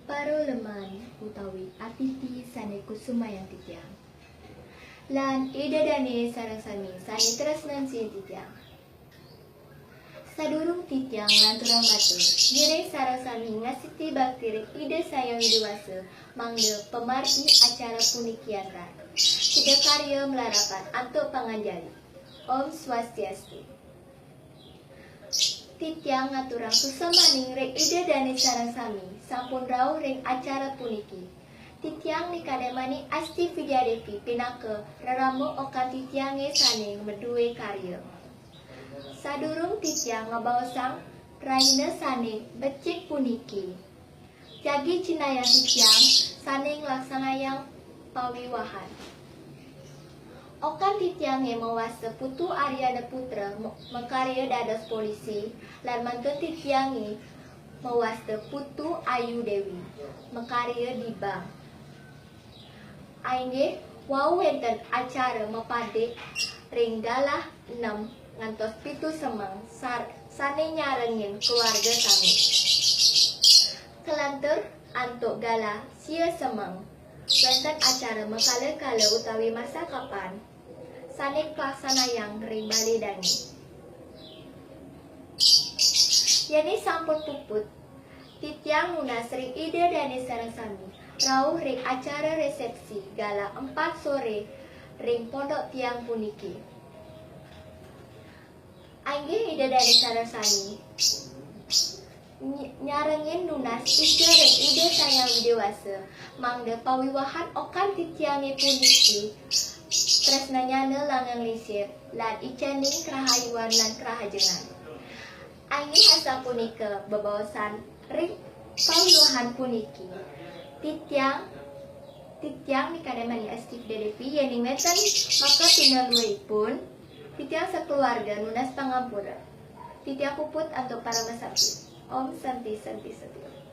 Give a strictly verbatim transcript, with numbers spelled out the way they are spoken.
Para leman utawi atiti sane kusumayang titiang. Lan Ida dane sareng sami sane tresnan sihin titiang. Sadurung titiang lanturang matur, ngiring sareng sami ngastiti bakti ring Ida Sang Hyang Widi Wasa, mangda pamargi acara puniki antar. Sida karya malarapan antuk panganjali. Om Swastiastu. Titiang ngaturang suksmaning ring Ida dane sareng sami sampun rauh ring acara puniki. Titiang Nika Demani Asti Vidya Devi pinaka rerama okan titiange sane madue karya. Sadurung titiang mabaosang rahina sane becik puniki, jagi cinayang titiang sane nglaksanayang pawiwahan. Okan titiange mawasta Putu Aryana Putra ma-, makarya dados polisi, lan mantun titiange mawasta Putu Ayu Dewi makarya di bank. Inggih, wau wenten acara mapadik ring galah enem ngantos pitu semeng sar-, sane nyarengin keluarga sami. Kalantur antuk galah sia semeng, wenten acara makala-kala utawi masakapan sane kalaksanayang ring bale dane. Yene sampun puput, titiang nunas ring Ida dane sareng sami rauh ring acara resepsi galah empat sore ring pondok tiang puniki. Inggih Ida dane sareng sami ny-, nyarengin nunas ica ring Ida Sang Hyang Widi Wasa, mangda pawiwahan okan titiange puniki tresnanyana langgeng lingsir lan icening karahayuan lan karahajengan. Inggih asapunika bebaosan ring pawiwahan puniki. Titiang, titiang Nika Demani Asti Vidya Devi, yening wenten makatuna luihipun, titiang sakeluarga nunas pangampura. Titiang puput antuk parama santi. Om Santi Santi Santi Om.